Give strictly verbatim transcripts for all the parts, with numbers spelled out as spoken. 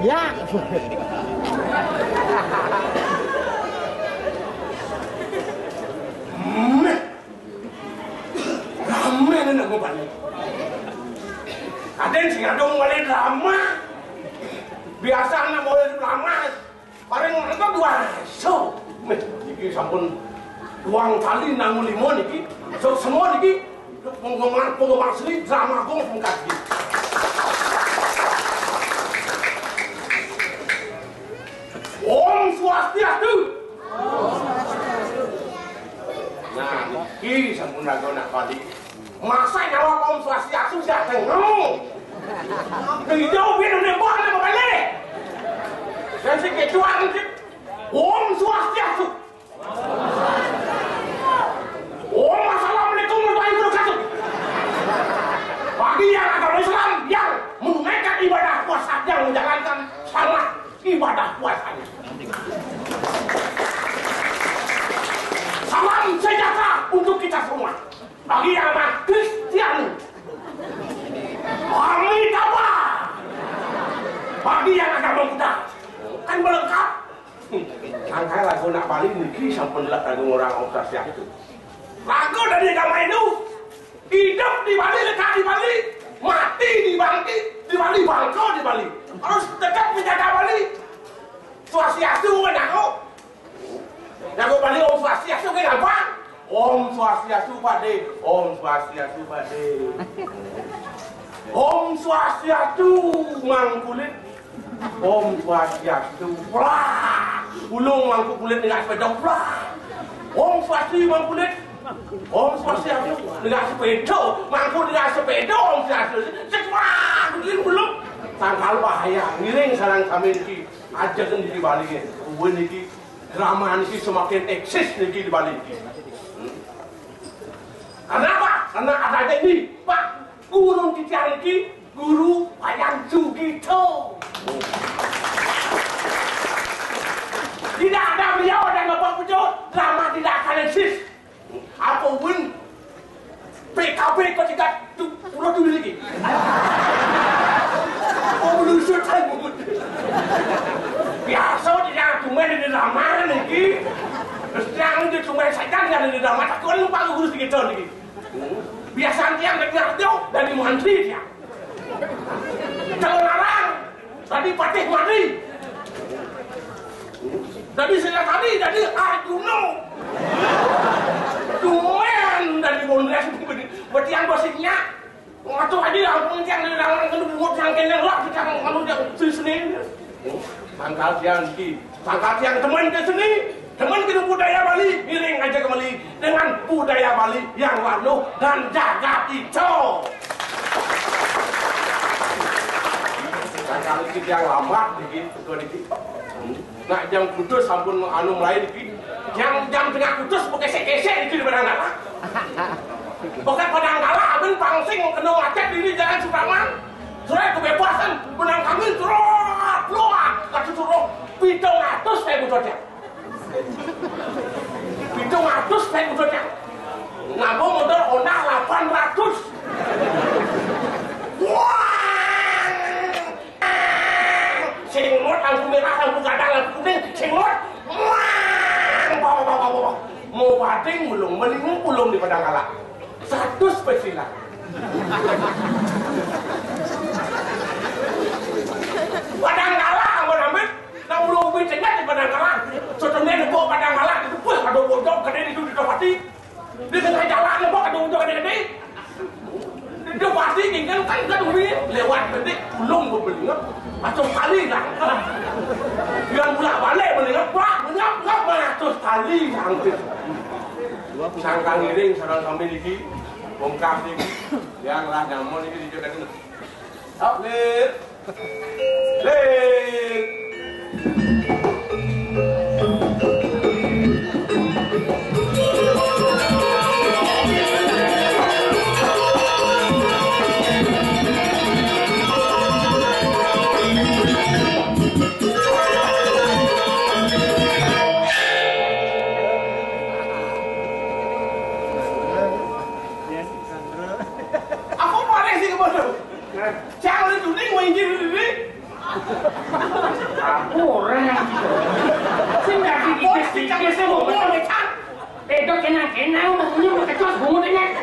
Ya. Meh. Ramé nang kok bali. Kadén sing adung bali drama. Biasa nang bali drama. Paring nonton dua so. Meh, iki sampun duang kali nang lima niki. Sok semua niki. Penggemar, penggemar seni drama kok mengkaji. Om Swastiastu. Nah, niki sampun raga nak bali. Masa nyawa Om Swastiastu sia tengok. Hijau biru nembak nak balik. Dan si kecuan si Om Swastiastu. Om Assalamualaikum warahmatullahi wabarakatuh. Bagi yang agama Islam yang menunaikan ibadah puasa, yang menjalankan sama ibadah puasanya. Salam sejahtera untuk kita semua. Bagi yang agama Kristiani, Amitabha. Bagi yang agama Buddha, kan melengkap. Sangka lagu nak bali niki sampun lek lagu orang Australia itu. Lagu dari agama Hindu, hidup di Bali, lekat di Bali, mati di Bangki, di Bali, bangka di Bali. Harus tetap menjaga Bali. Swastiastu kan aku. Jago Bali Om Swastiastu kan apa? Om Swastiastu Pak De, Om Swastiastu Pak De. Om Swastiastu Mang Kulit. Om Swastiastu. Wah, ulung Mangku Kulit dengan sepeda. Wah. Om Swastiastu Mang Kulit. Om Swastiastu dengan sepeda. Mangku dengan sepeda Om Swastiastu. Wah, begini ulung. Tangkal bahaya, ngiring sareng sami niki. Aja kan di Bali ya. Uwin niki drama niki semakin eksis niki di Bali niki. Hmm. Kenapa? Karena ada ini, Pak Guru titiang niki, Guru Wayan Sugito. Tidak ada beliau dan Bapak Pujo, drama tidak akan eksis. Apa pun P K B kau tiga tu, udah tu lagi. Oh, melusut kan. Biasa dia cuma di drama lagi. Terus terang dia cuma saja dia di drama, tak kau lupa guru sedikit lagi. Biasa tiang dengar jauh dari mantri dia. Kalau larang, tadi patih mati. Tadi saya tadi, tadi Arjuna. Dumen dari Bondres. Berarti yang basicnya. Ngatur aja ya, ampun, yang dari larang, kan bungut yang kenyang lah, kita kan udah sini. Tangkal tiang niki, tangkal tiang teman ke seni, teman ke budaya Bali, ngiring aja kembali dengan budaya Bali yang warna dan jagat ijo. Tangkal niki tiang lambat niki, betul niki. Nak jam kudus sampun anu mulai niki. Yang jam tengah kudus bekesek-kesek niki di Padang Galah. Bukan Padang Galah, amin pangsing kena macet di jalan Sukaman. Surat kebebasan, benang kami terus keluar, kata suruh pitung ratus saya butuh dia. Pitung ratus saya butuh dia. Ngabung motor Honda delapan ratus. Wah! Sing mut lampu merah, lampu gadang, lampu kuning, sing mut. Wah! Wah, wah, wah, wah, wah. Mau bading belum, melingkung belum di Padang Galah. Satu spesial. Padang Galah, ampun, ampun. Nang belum ubi cengat di Padang Galah. Setempat di Padang Galah, itu pun ada bodong, gede itu di Topati. Di tengah jalan, apa ada bodong gede-gede. Itu pasti tinggal kan, kan ubi lewat gede, ulung bebelingat. Macam kali lah. Yang bolak-balik belingat, wah, belingat, wah, macam kali hampir. Sangkang ngiring, sarang sambil iki, bongkar iki, yang lah nyamun iki di jodoh. Up, Lid. Lid. Apa mana sih kemana? Jangan itu nih, mau injil ini. Kamu dengar?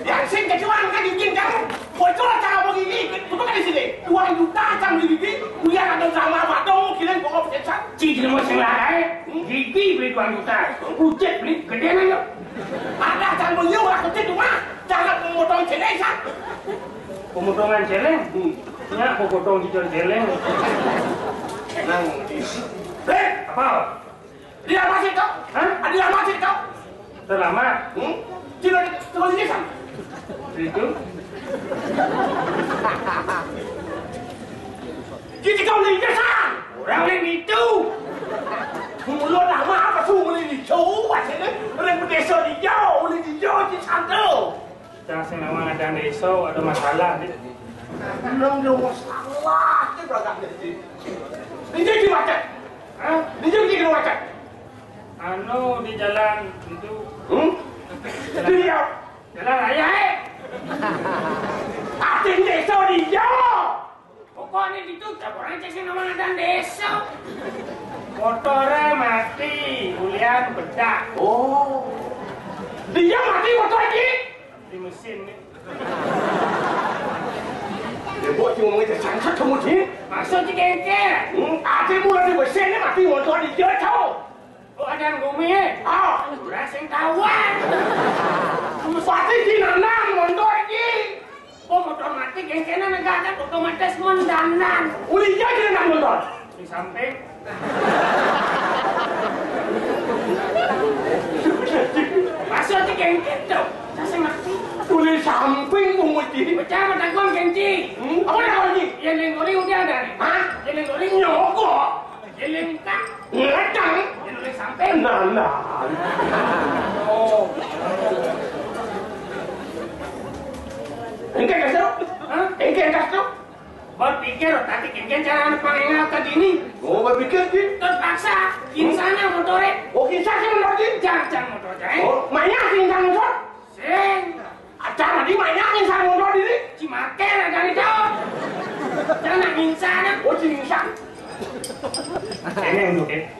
Yang sing kecuali kan izin kamu. Bocor cara begini, itu kan di sini. Dua juta cang beli gigi, ulian ada sama Badung, kirim pokok pesan. Ci jelema sing lain, gigi beli dua juta, kucit beli gedean aja. Ada cang beli orang kucit rumah, cara pemotong celeng, Cang. Pemotongan celeng? Hmm. Nya, pemotong cicon celeng. Nang, di. Eh, apa? Dia masih kau? Hah? Dia masih kau? Terlambat. Hmm? Tidak, tidak, tidak, Cang. Itu? Jadi kau ni kesan. Orang lain itu. Mulut lama apa su muli di jauh, maksudnya orang berdesa di jauh, muli di jauh di sana. Cang sing nawang adan desa, ada masalah, Dik. Belum ada masalah, dia beragam jadi. Ini di macet. Hah? Ini di macet. Anu, di jalan itu. Hmm? Jalan, dia. Jalan raya, eh. Ating desa dia. Pokoknya itu tak orang cek sing nawang adan desa. Motornya mati, ulian bedak. Oh. Dia mati motor lagi. Di mesin nih. Ya, buat cuma ngecek sangkut kamu sih. Maksud di kengkeng. Hmm, ada mulai di mesin ini mati motor dia, tau. Oh, ada yang gumi, eh? Ah. Orang sing tawar. Pasti di nanan motor iki. Oh, motor mati, kengkena negara otomatis mendanan. Uli iya di nanan motor. Di samping. Masuk di kengken tuh. Saya ngerti. Uli samping punguti. Pecah mata gua kenci. Hmm? Apa namanya? Ya, lingkuri udah ada nih. Hah? Ya, lingkuri nyokok. Giling kan? Ngadang. Giling sampai. Nah, nah. Oh. Engke kasih. Hah? Engke kasih. Berpikir tadi kengken cara anak pangengal ke gini. Oh, berpikir sih. Terpaksa. Insana motore. Oh, kisah sih motor sih. Jangan, jangan motor, jangan. Oh, mainnya sih insana motor. Sing. Acara di mana yang saya ngobrol diri? Cimaker ada di jauh. Jangan minsan. Oh, ciminsan. Ini untuk ini,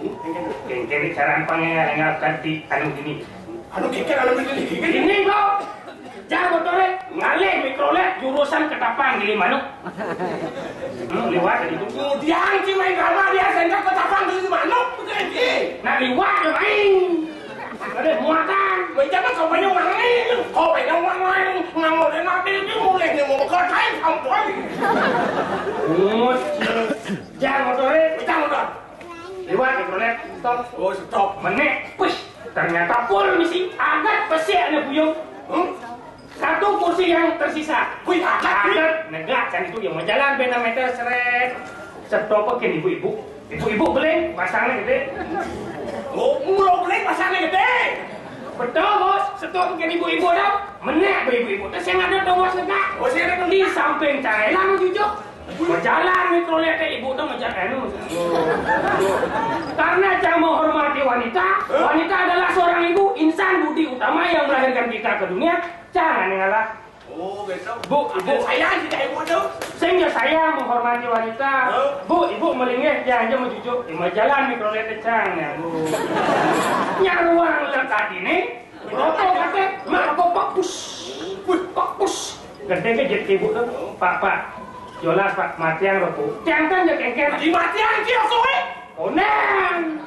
ini cara panggil yang akan di anu gini. Anu kikir anu begini. Ini kok. Jangan motore ngalih Mikrolet jurusan Ketapang Gili Manuk. Hmm, liwat itu. Kemudian si main drama dia sendok Ketapang Gili Manuk, betul, Ji? Nah, liwat ya main. Ada muatan. Meja mah kau banyak wangi, kau banyak wangi. Nganggur nanti ini mulai nih mau berkata sampai. Mut. Jangan motore. Jangan motor. Liwat Mikrolet. Stop. Oh, stop. Menek. Wih, ternyata full misi. Agak pesik ada buyung. Hmm? Satu kursi yang tersisa. Wih, agak. Agak negak kan itu yang mau jalan bena meter seret. Stop ke ibu-ibu. Ibu-ibu beling, pasangnya gede. Oh, mula beling pasangnya gede. Betul, Bos. Stop ke ibu-ibu dah. Menek ibu-ibu. Terus yang ada tuh, Bos, negak. Oh, saya ada di samping cahaya lama jujur. Berjalan Mikrolet ibu tuh ngejar anu. Karena cara menghormati wanita, wanita adalah seorang ibu, insan budi utama yang melahirkan kita ke dunia. Jangan ngalah. Oh, gitu. Bu, ibu. Saya sih kayak ibu tuh. Sehingga saya menghormati wanita. Hah? Bu, ibu melinggih, dia aja menjujuk. Ima jalan Mikrolet cang ya. Nyaruang lekat ini. Rokok kate, mak rokok bagus. Wih, bagus. Gede ke jet ibu tuh. Pak, Pak. Jolas, Pak, matian rokok. Jangan ya kengken. Di matian ki rokok, eh. Onan.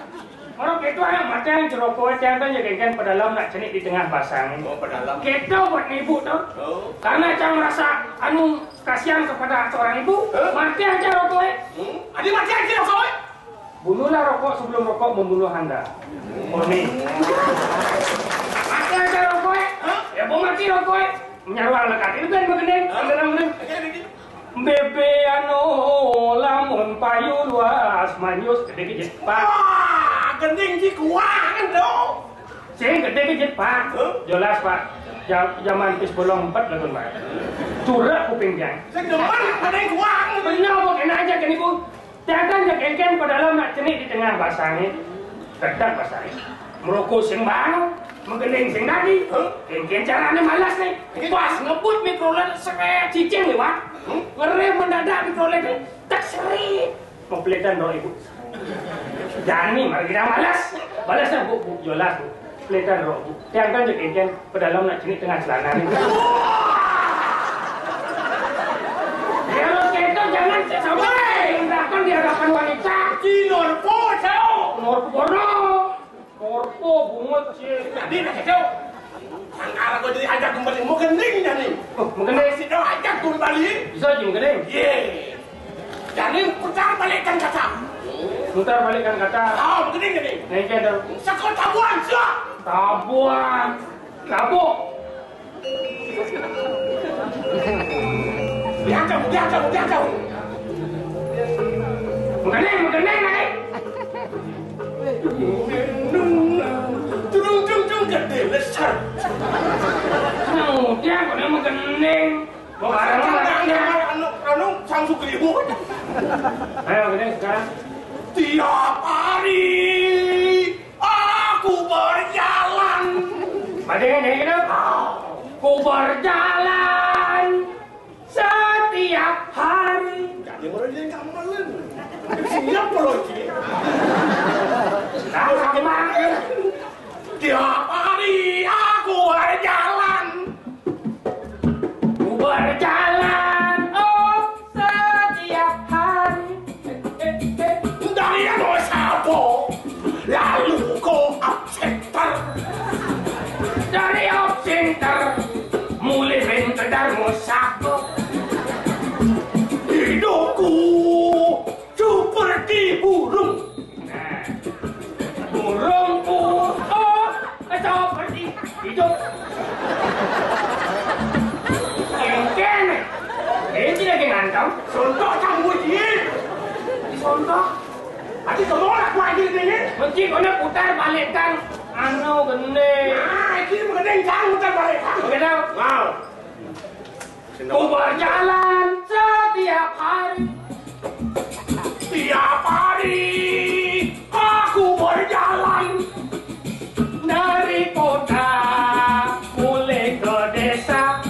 Orang itu anak matian jerokok, jangan ya kengken pada dalam nak cenik di tengah basang. Oh, pada dalam. Kita buat ibu tuh. Oh. Karena jangan merasa anu kasihan kepada seorang ibu, hah? Matian aja rokok, eh. Hmm? Adi matian ki rokok, eh. Bunuhlah rokok sebelum rokok membunuh Anda. Oni. Mati aja rokok, eh. Hah? Ya, mau mati rokok, eh. Nyaruang lekat. Itu kan begini, hah? Beneran, beneran. Oke, oke. Bebe anu lamun payu luas manyus gede ke Jepang. Wah, gending di kuangan dong. Sing gede ke Jepang. Hah? Jelas, Pak. Ja-, zaman pis bolong empat lagun, Pak. Curek kuping jang. Sing demen gede kuangan. Bener, Bu, kena aja kan ibu. Jangan ya kengken pada dalam nak cenik di tengah basangnya. Kedap basangnya. Merokok sing bang, menggeling sing tadi. Hah? Kengken caranya malas nih. Pas ngebut Mikrolet seret cicing lewat. Hah? Ngerem mendadak Mikrolet nih. Tak serit. Mau pelitan roh ibu. Jani, mari kita malas. Balasnya, Bu, Bu, jelas, Bu. Ledan rok. Tiang kan jek engken pedalem nak jenik tengah celana ni. Ya, lo kento jangan sampai merendahkan di hadapan wanita. Ci Norpo, Cau. Norpo, Norpo. Norpo, bungut, ci. Jadi, nak, Cau. Sangkala kau jadi ajak kembali. Mau gending, jadi. Oh, mau gending. Si Cau ajak kembali. Bisa, Jim, gending. Ye. Jadi, putar balikkan kata. Putar balikkan kata. Ah, begini, gini. Nengke dong. Seko tabuan, siap. Tabuan. Tabuk. Diangkat, diangkat, diangkat. Mengkening, mengkening, mengkening. Turun, turun, turun, gede, besar. Nah, udah, kok dia mengkening. Mau bareng lah. Anu, anu, sang sugriwo. Ayo, gini sekarang. Tiap hari aku berjalan. Badannya jadi gitu. Ku berjalan setiap hari. Jadi mulai dia nggak malu. Siap loh, Ci. Nah, sama. Tiap hari aku berjalan. Ku berjalan, oh, setiap hari. Dari Sabo, lalu ko Up Center. Dari Up Center, mulai bentar Darmo Sabo. Hidupku seperti burung. Nah, burung pun, oh, seperti hidup. Engken. Ini lagi ngantam. Sontok campur jin. Disontok. Ati semua lah kuat jin ini. Mesti kena putar balik kan. Anu gende. Nah, ini gende jangan putar balik kan. Oke, dah. Wow. Ku berjalan setiap hari. Tiap hari aku berjalan dari kota mulai ke desa.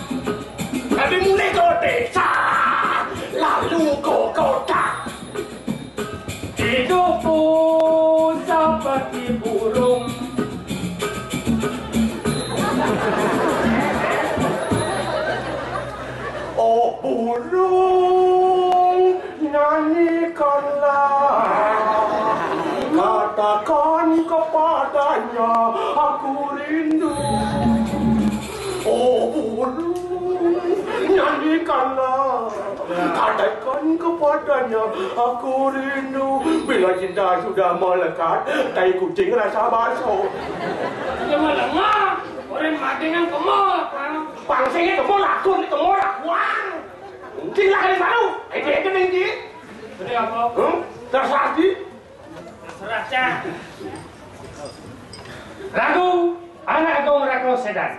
Tapi mulai ke desa, lalu ke kota. Hidupku seperti burung. Oh burung, nyanyikanlah. Katakan kepadanya, aku rindu. Oh burung, nyanyikanlah. Katakan kepadanya, aku rindu. Bila cinta sudah melekat, tai kucing rasa basuh. Dia melengah, orang mati kan kemol, Kang. Pangsingnya kemol, aku ni kemol, aku. Wah. Mungkin lah kali baru. Eh, dia kena ini. Jadi apa? Hmm? Terserah di. Terserah, Cak. Lagu Anak Agung Rakro Sedan.